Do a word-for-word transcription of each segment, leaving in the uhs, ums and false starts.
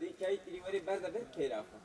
Dê kayî tirî werê berde ber keyra xwe.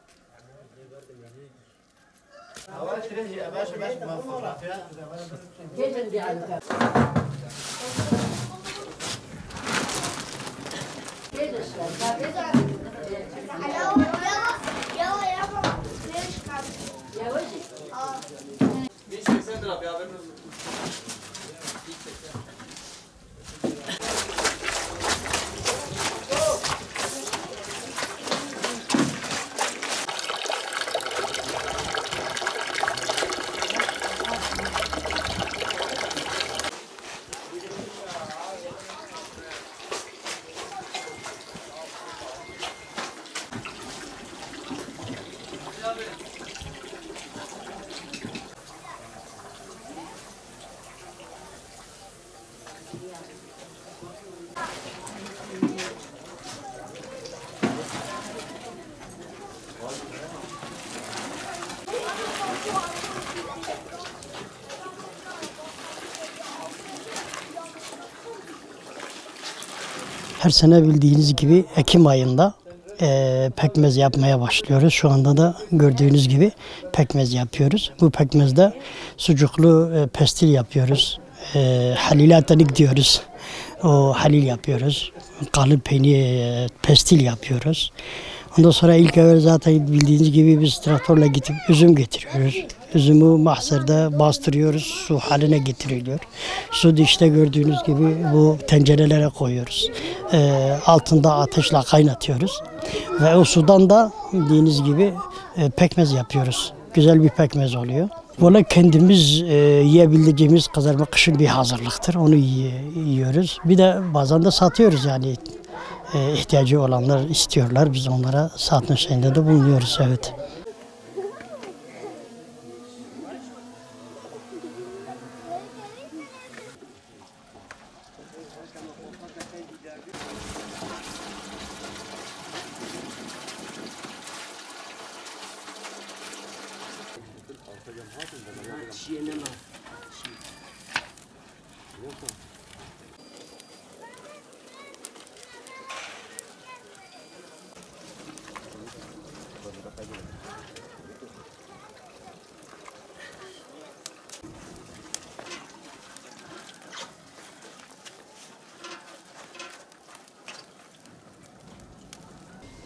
Her sene bildiğiniz gibi Ekim ayında, e, pekmez yapmaya başlıyoruz. Şu anda da gördüğünüz gibi pekmez yapıyoruz. Bu pekmezde sucuklu, e, pestil yapıyoruz. E, halil atanik diyoruz. O halil yapıyoruz. Kalı peynir, e, pestil yapıyoruz. Ondan sonra ilk evvel zaten bildiğiniz gibi biz traktörle gidip üzüm getiriyoruz. Üzümü mahzerde bastırıyoruz, su haline getiriliyor. Su da işte gördüğünüz gibi bu tencerelere koyuyoruz. Ee, altında ateşle kaynatıyoruz. Ve o sudan da bildiğiniz gibi, e, pekmez yapıyoruz. Güzel bir pekmez oluyor. Valla kendimiz, e, yiyebileceğimiz kadar bu kışın bir hazırlıktır. Onu yi-, yiyoruz. Bir de bazen de satıyoruz yani. E, ihtiyacı olanlar istiyorlar. Biz onlara satma şeyinde de bulunuyoruz, evet.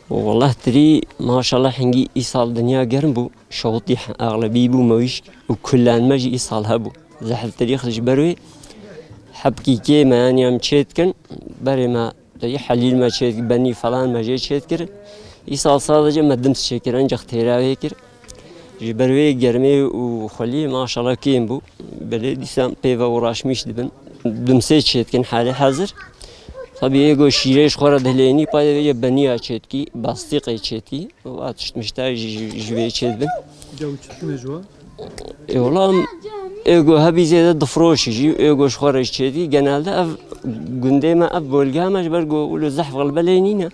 Wele tirî maşallah hingî îsal dinya germ bû. Şewitî eglebî bû mewîşk û kullenme jî îsal hebû. Zehf tirî ji ber wê hebkî kê me yanî em çê dikin, berê me Te yê helîl me çêt, benî falan me jê çêt kir. Îsal sadece me dims çêkir, encax têra wê kir. Ji ber wê germê û xwelî maşallah kêm bû. Belê dîsa pê ve uğraşmış dibin. Dimsê çêt kin halê hazir. Tabii êgo şîrê ji xwe re dilênî, payê vê yê beniya çêtkî, bastîqê çêtkî. Û a tişt mişta jî ji, ji vê çêt bin. Îca û çi dikine ji we? Ê, wela em êgo hebî zêde difroşî jî, êgo ji xwe re jî çêdî. Genelde ev gundê me, ev bölge me ji ber ku wilo zehf xelbe lê nîne.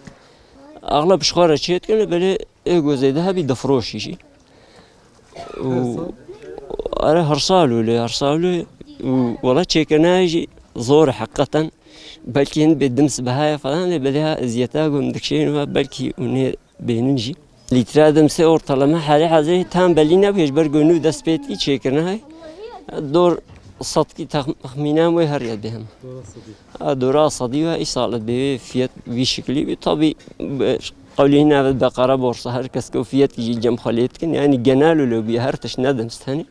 Axleb ji xwe re çêdikine, belê êgo zêde hebî difroşî jî. Û Her sal? Are her sal wilo, her sal wilo. Û wela çêkirina jî zor e heqîqeten. Belkî hin bê dims bihaye falan lê belê ha eziyeta ku em dikişînin ve belkî hûn ê bêhnin jî. Lîtra dimsê ortalama halê hazirê tam belî nebûye, ji ber ku nû dest pê dikî çêkirina hay. Dor sedkî tex-, texmînan wê heriye bêhim. Dora sedî. A dora sedî ve îsal bê wê fiyet vî şiklî bî. Tabî, e, qewlî hîna ve beqara borsa her kes ku fiyet jî cem xwe lê dikin. Yani genel wilo bî her tişt ne dims tenê.